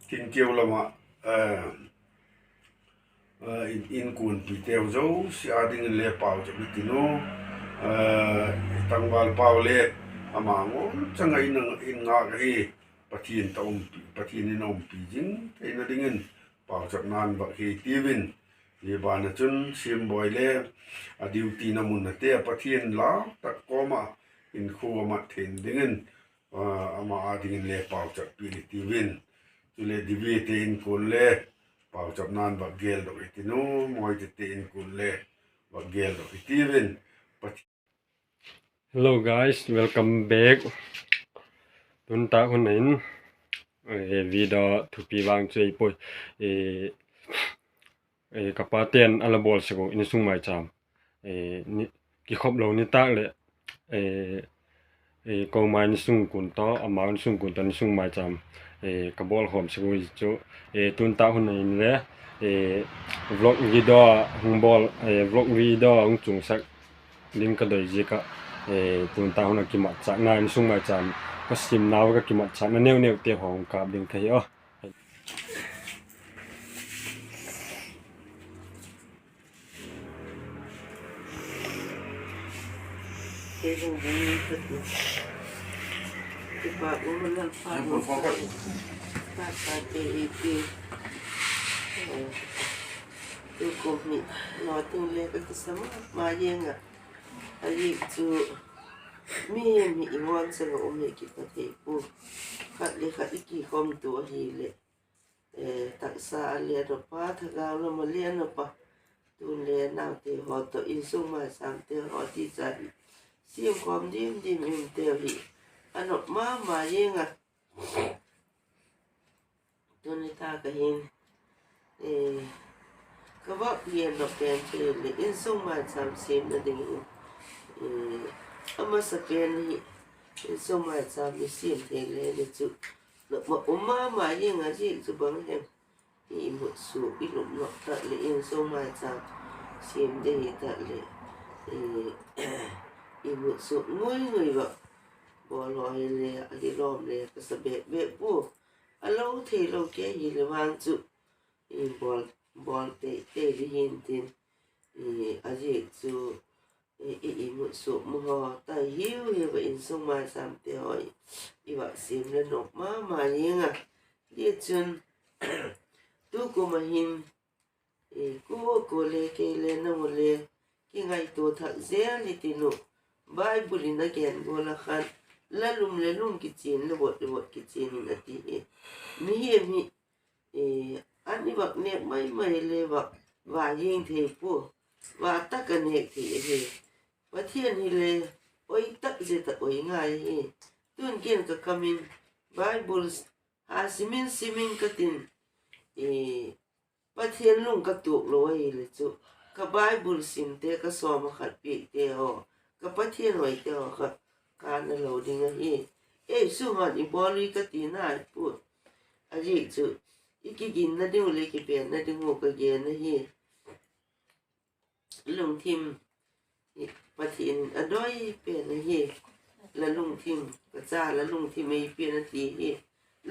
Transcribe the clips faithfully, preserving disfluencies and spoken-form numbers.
Thingkeu lam ah, eh, eh, in, inkuanpiteu zosia â dingin le pauchap i tin u. Eh, i tangvalpau le ama ngawn chang ah in, in ngâk ahi. Pathian ta umpi, Pathian in a umpi zing theina dingin pauchapna'n vak hi tiu in. Hi ban ah chun Siambawi le a duty na mun ate a Pathian lau tak kawm ah inkhua a mat theina dingin, ah, ama â dingin le pauchappi i tiu in. Chuleh Divite inkuan le pauchapna'n vak geldok i tin u, Mawite te inkuan le vak geldok i tiu in. Hello guys, welcome back. Tun tak hun in, eh, video thupi vang chu ei pui. Eh, eh, ka pate'n a la bawl sek u insung maicham, eh, ni, kikhop lo ni tak leh, eh, eh, ko mai insungkuan tawh, amau insungkuan tawh insung maicham, eh, ka bawl khawm sek u hi chu, eh, tun tak hun in le, eh, vlog video hung bawl, eh, vlog video hung chuangsak ding ka doi ziak ah, eh, tun tak hun ah kimatchâkna insung maicham, ka simnau ka kimatchâkna neu neute haw hung kâp ding ka hi a. Tukum hi lawting le ka kisa ma ma ing a, a ziak chu mihem hi i ngawn chang ah um hi kipat thei pua, khat le khat i kikhawmtu ahileh, eh, taksa a le a nop a, thagau lam a le a nop a, tun le naute haw tawh insung maichâmte haw ti cha hi siamkhawm dim dim i umteu hi a nop ma ma ing a. Tuni tak ah hin, eh, ka vak gen nop pen chu hileh insung maichâm siamna dingin, eh, a masapen hi insung maichâm i siam thei le ni chu nop ma um ma ma ing a, ziak chu bang hem, i imut suak i lupnop tak leh insung maichâm siam ding hi tak leh, eh, imut suak ngui ngui vak bawl haw hile a kilawm le ka sa bep bep pua. A lo theilo kei hile vang chu i bawl, bawl tei tei ding hi'ntin, i, a ziak chu, i, i, i mut suak mu haw ta hiu hiu a insung maichâmte haw i vak siam le nop ma ma ing a. Tichun, tukum a hin, i, kua kua le kei le nang u le kingaitua thak zel i tin u. Bible in a gen gual a khan, la lum leh lung kichian, la vot leh vot kichian in a ti hi. Mihem hi, eh, an i vak nêk mai mai le vak va ging thei pua, va tak a nêk thei ahi. Pathian hile oi tak zet a oi ngai hi. Tun ken ka kam in Bible ha sim in sim in ka tin, eh, Pathian lung ka tuak lo ahile chu, ka Bible simte, ka sawm ah khat piakte haw, ka Pathian hoite haw kha kâna lo ding ahi. Ei, sum han i bawl ui ka ti nai pua. A ziak chu, i kiginna ding uh leh kipenna ding uh ka gen ahi. Lungthim, Pathian in a doi pen ahi. La lungthim, ka cha, la lungthim ei pen a ti hi.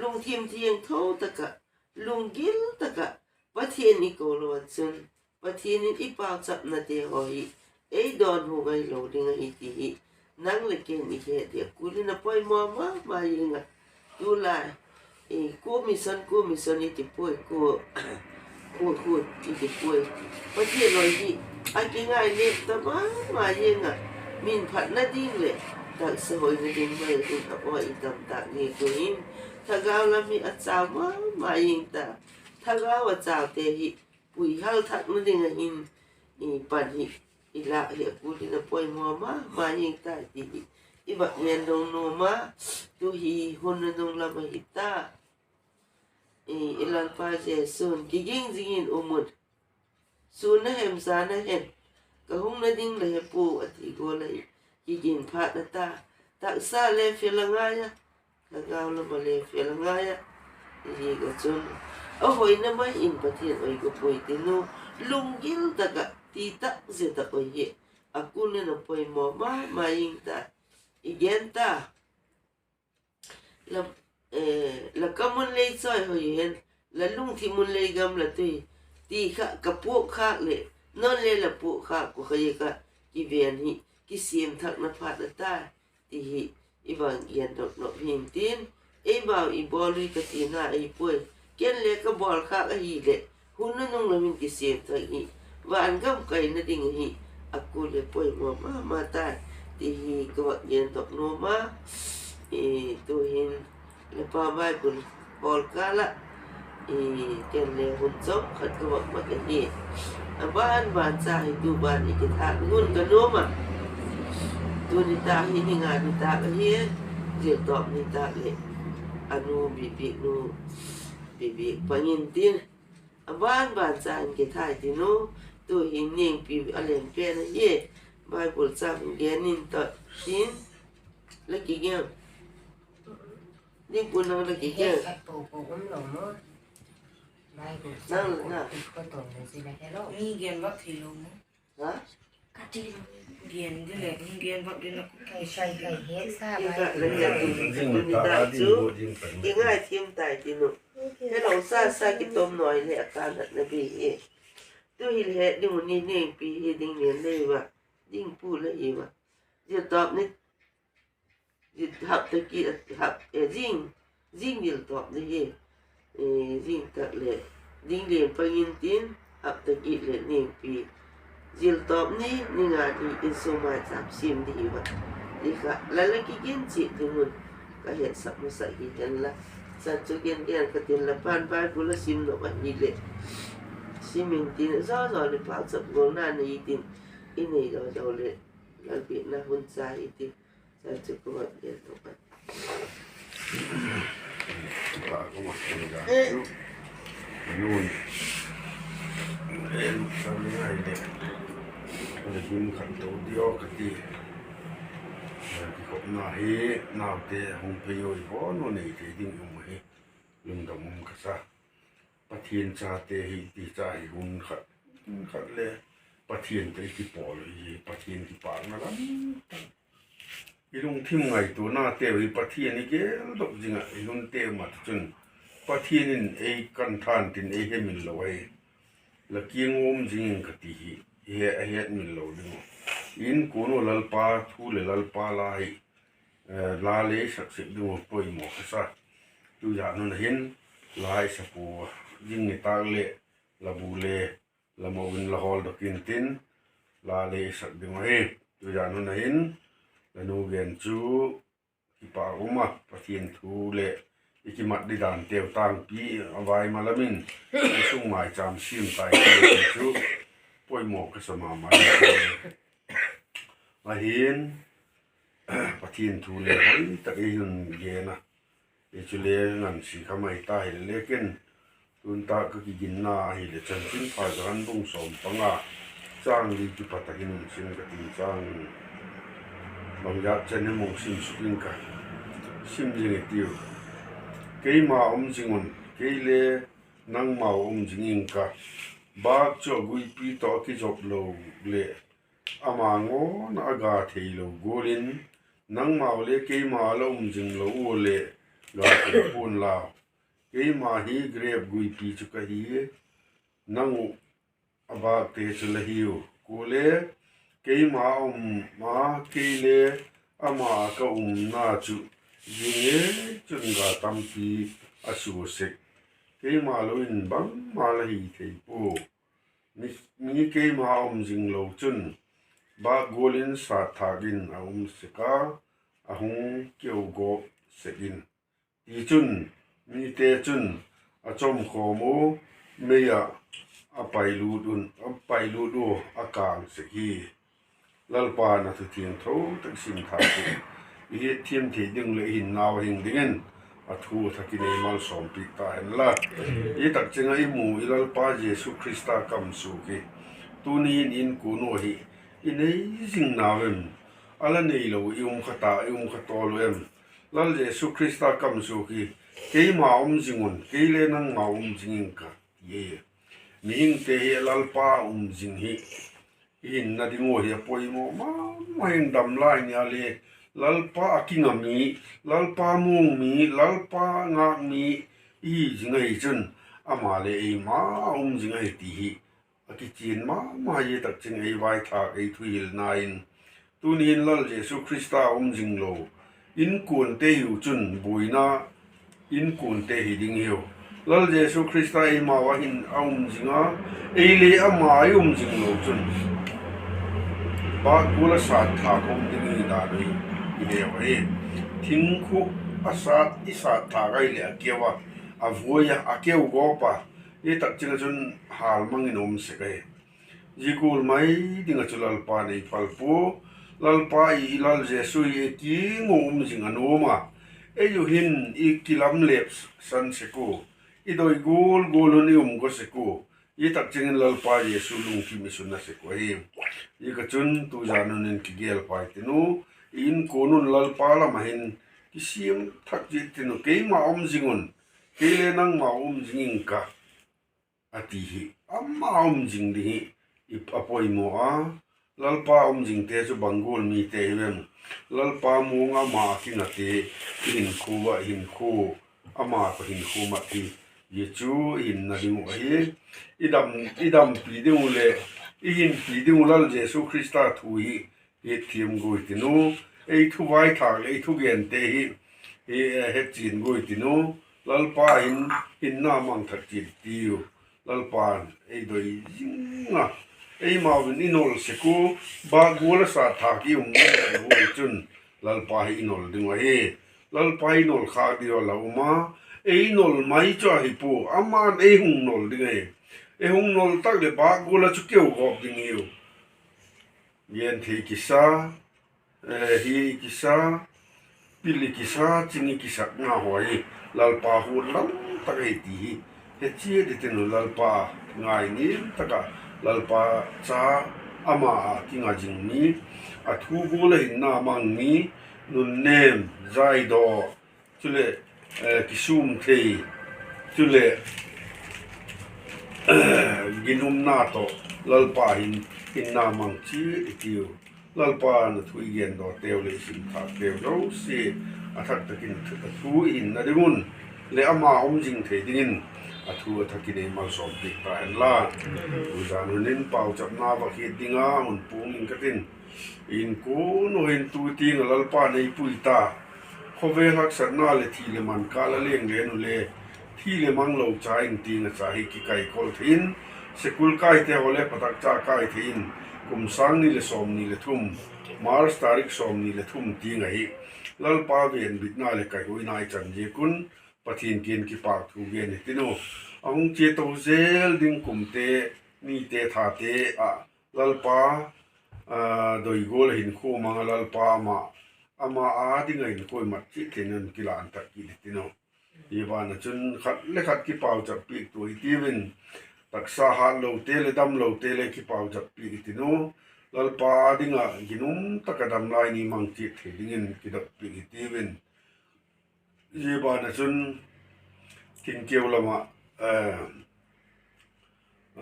Lungthim thiangtho tak ah, lunggil tak ah, Pathian i ko lo ah chun, Pathian in i pauchapnate haw hi ei dawnhu ngailo ding ahi ti hi nang leh ken i het hi a kul in a poimaw ma ma ing a. Tulai, eh, kua mission, kua mission i ti puai, kua, kua, kua i ti puai. Pathian oi hi a kingai nêk ta ma ma ing a, min phatna ding leh taksa hoina ding mai in a aw i tam tak ni tu in, thagau lam hi a chau ma ma ing ta. Thagau a chaute hi puihal thakna ding ah hin, i pan hi i lâk hi a kul in a poimaw ma ma ing ta ti hi i vak gen dong nuam a. Tu hi hun a nung lam ahi ta. I, i Lalpa Jesu'n, kiging zing in um un, sûn a hem, jan a hem, ka hungna ding la he pua, a ti gual ah i kigin phat a ta. Taksa le fel a ngai a, thagau lam a le fel a ngai a, i hi ka chun, a hoina mai in Pathian oi ka puai ti nu, lunggil tak ah ti tak zet ah oi hi a kul in a poimaw ma ma ing ta. I gen ta. La, eh, la kam un lei chawi hoi hen, la lungthim un lei gam la tui, ti kha ka puakkhâk leh, nawn le la puakkhâk uh kha i ka kiven hi, kisiam thakna phat a tai, ti hi i bang gen dok nop hi'ntin, eimau i bawl ui ka tina ahi puai, ken le ka bawlkhâk ahileh, hun nunung lam in kisiam thak hi, van gam kaina ding ahi, a kul leh poimaw ma ma tai, ti hi ka va gen dok nuam a, tu'hin, la pa Bible bawl kâl ah, ken le hun chawm khat ka va mat ahi. A ban ban cha hi tu ban i kithâk hun ka nuam a. Tuni tâk hi ni nga nitâk ahi, ziltawp nitâk leh, a nu Bibiak nu, Bibiak pang intin, a ban ban cha in kithâk tin u, tu'hin Ningpi a len pen ahi, Bible chang gen in tawh tin, la kigen. Ningpu nang la kigen. Nang la na. Ni gen vak theilo maw? Ha? Gen di leh, ni gen vak di na. Kisa la gen di, tuni tâk chu kingaithiam tai tin u. Hello, sa sa kitom nawi leh a kanatna bi hi. Tu hile ding u ni Ningpi hi ding lian lei va, ding pu la hi va. Ziltawp ni, hapta kit, hap, zing, zing ziltawp ni hi. Zing tak leh, ding lian pang intin, hapta kit leh Ningpi. Ziltawp ni, ni nga ni insung maichâm siam di hi va. Ti kha la la kigen chiat ding un ka hetsak masak hi hen la. Chan chu gen gen ka tin la, pan Bible a sim nop ahileh, sim intin, zaw zaw leh pauchap gualna nei tin, i nei zaw zaw leh, Lalbiakna hun cha hi ti. Chan chu ka va gen nop a. Nun, e, luksan ngai leh, le hun khat to di aw ka ti. Kikhopna hi, naute hung pei ui bawn u nei thei ding um hi, lungdam um ka sa. Pathian chate hi ti cha hi hun khat, hun khat le Pathian tawh i kipawl hi, Pathian kipâkna lam tak, i lungthim ngaituanateu hi Pathian i geldok zing ah i hun teu mat chun, Pathian in ei kan than tin ei hemil lo ahi. La kiang um zing ing ka ti hi, i he, a hetmil lo ding uh. Inkuan ua Lalpa thu leh Lalpa la hi, la le i sak sek ding uh poimaw ka sa. Tuzan hun a hin, la i sa pua, zing nitâk leh, la bu le, la mo in la hawldok intin, la le i sak ding uh ahi. Tuzan hun a hin, la nu gen chu, kipâk um a, Pathian thu leh, i kimat di danteu tangpi, a vai ma lam in, insung maichâm siam tai ti chu, poimaw ka sa ma ma. Ahin, Pathian thu le hoi tak ei hun gen a. Ei chule ngansi kha mai ta hile le ken, tun tak ka kiginna ahile Chanchinpha Johan bung sawm panga, châng li kipat a hin um sin ka ti châng. Bang ziak chen hem hung sim suk ing ka, sim zing i tiu. Keima um zing un, kei le nangmau um zing ing ka. Bâk chu a guipi tawh a kizop lo leh, ama ngawn ah a ga theilo gual in, nangmau le keima la um zing lo ua leh, ga thei pua'n lau. Keima hi grep guipi chu ka hi, nang uh a bâkte chu la hiu. Kuale, keima a um a, kei le ama a ka umna chu, zing e chun ga tampi a sua sek. Keima lo in bangma la hi thei pua. Mi, mi keima a um zing lo chun, bâk gual in sat thâk in a um sek a, a hung keu gawp sek in. Tichun, mite chun a chawmkhawm u, mei ah a pailut un, a pailut ua a kâng sek hi. Lalpa'n a thu thiangtho tak sim thak hi, i hiat thiam thei ding leh i hinnau a hing dingin, a thu thak in ei malsawmpiak ta hen la. I tak chiang ah i mu i Lalpa Jesu Khrista kamsuak hi, tuni in inkuan ua hi, i nei zing nau em? A la neilo i um kha ta, i um kha tawl u em? Lal Jesu Khrista kamsuak hi, keima um zing un, kei le nangmau um zing ing ka, ti hi. Mihingte hi Lalpa um zing hi, i hinna ding ua hi a poimaw ma ma in, dam lai ni a le, Lalpa a kinga mi, Lalpa muang mi, Lalpa ngâk mi, i hi zing ahi chun, ama le eima um zing ahi ti hi a kichian ma ma hi. Tak ching ei vaithâk, ei thuhilna in, tuni in Lal Jesu Khrista um zing lo inkuante hiu chun buaina inkuante hi ding hiu. Lal Jesu Khrista eimau a hin a um zing a, ei le ama i um zing lo chun bâk gual a sât thâk um ding hi dan hi i neu ahi. Thingkhu a sât, i sât thâk ahileh a keu a, a vuai a, a keu gawp a, i tak ching ah chun hâlmang in um sek ahi. Zia gual mai ding ah chu Lalpa'n ei phal pua. Lalpa i, i Lal Jesu i kiang ua um zing a nuam a, ei u hin i kilamlepsan sek ua, i doi gual gual un i um go sek ua, i tak ching in Lalpa Jesu lungthim i sunna sek uh ahi. Ziak a chun tuzan un in kigêl pai tin u, i inkuan un Lalpa lam ah hin kisiam thak zing tin u, keima um zing un, kei le nangmau um zing ing ka, a ti hi. Ama um zing ding hi a poimaw a. Lalpa um zingte chu bang gual mite hi em? Lalpa muang a, ama a kingate, i hinkhua ah hinkhua, ama tawh hinkhua mat hi. Zia chu i hinna ding uh ahi. I dam, i dampi ding uh leh i hinpi ding uh Lal Jesu Khrista thu hi hetthiam guai tin u, ei thu vaithâk leh ei thugente hi, hi, eh, hetchian guai tin u, Lalpa hin hinna mang thak chiat tiu. Lalpa'n ei doi zing a, eimau in i nol sek ua, bâk gual a sât thâk i um guai chun Lalpa hi i nol ding uh ahi. Lalpa i nol khâk ding a la um a, ei nol mai chu ahi pua, ama'n ei hung nol ding ahi. Ei hung nol tak leh bâk gual ah chu keu gawp ding hiu. Genthei kisa, eh, hi i kisa, pil i kisa, ching i kisakna haw hi Lalpa huat lam tak ahi ti hi he chiat i tin u. Lalpa ngainiam tak ah Lalpa cha, ama a kinga zing mi, a thu gual a hinna mang mi, nunnêm, zaidaw, chuleh, eh, kisûm thei, chuleh ginumna tawh Lalpa hin hinna mang chiat i tiu. Lalpa'n a thu i gendawteu leh i sim thâkteu zosia a thak tak in a thu i hinna ding un leh ama um zing thei dingin a thu a thak in ei malsawm piak ta hen la. Tuzan hun in pauchapna va hiat ding a hun puang ing ka tin. Inkuan uh hin tu tiang ah Lalpa'n ei pui ta. Khawvel haksatna leh thi leh mang kâl a leng len u le, thi leh mang lo cha in tiang ah cha hi kikaikol thei in, school kaite haw le phatak cha kai thei in, kum sâng ni leh sawmni leh thum, March tarik sawmni leh thum tiang ahi, Lalpa venbitna leh kaihuaina i chan ziak un Pathian kiang kipâk thu gen hi tin u. A hung chia to zel ding kumte, nite, thate ah Lalpa, a, doi gual a hinkhua mang a Lalpa ama, ama â ding ah hinkhua i mat chiat theina un kilân tak kit hi tin u. Hi ban ah chun khat le khat kipauchap piak tua hi tiu in, taksa hatlote leh damlote le kipauchap piak hi tin u. Lalpa â ding ah ginum tak ah damlai ni mang chiat thei dingin kidot piak hi tiu in. Hi ban ah chun Thingkeu lam ah, eh,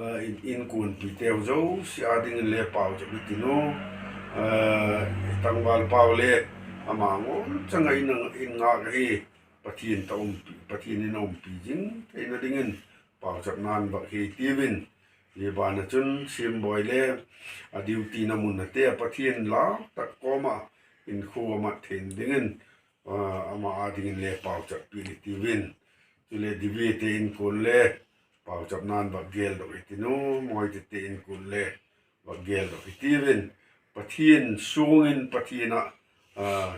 eh, in, inkuanpiteu zosia â dingin le pauchap hi tin u. Eh, tangval pau le ama ngawng chang ah in, in ngâk ahi, Pathian ta umpi, Pathian in a umpi zing theina dingin pauchapna'n vak hi tiu in. Hi ban ah chun Siambawi le a duty na mun ate ah Pathian lâk tak kawm ah hinkhua a mat theina dingin, a, ama â dingin le pauchap piak hi tiu in. Chuleh Divite inkuan le pauchapna'n vak geldok hi tin u, Mawitete inkuan le vak geldok hi tiu in. Pathian suang in Pathian ah, a,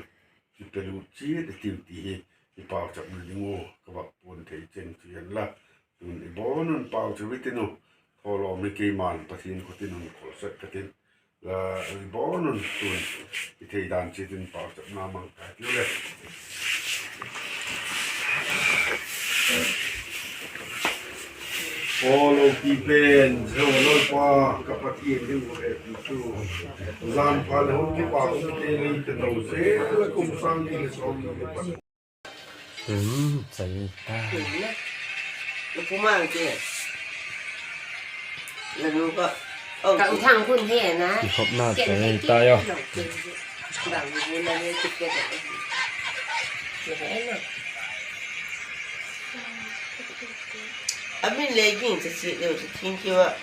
kipelut chiat i tiu ti hi i pauchapna ding ua ka vak puan thei cheng chu hen la. Tun i bawn un pauchap hi tin u, thawlawm hi keima'n Pathian khut in hun khawlsak ka tin. La, i bawn un tun i thei dan chiat in pauchapna mang ka tiu le. Aw lopi pen Jehovah Lalpa, ka Pathian, ding u he ti chu, zan pha leh hun kipak umte lei ka to zel a, kum sâng ni leh sawmni leh pa Kum chai ta. Kum le. Lu pu mang ke. La nu ka. Kang thang khun he na. Ki khop na chai ta yo. Bang bu na he ki ke da. Ki he na. A min le gingcha chiat deu chu thingkiu ah.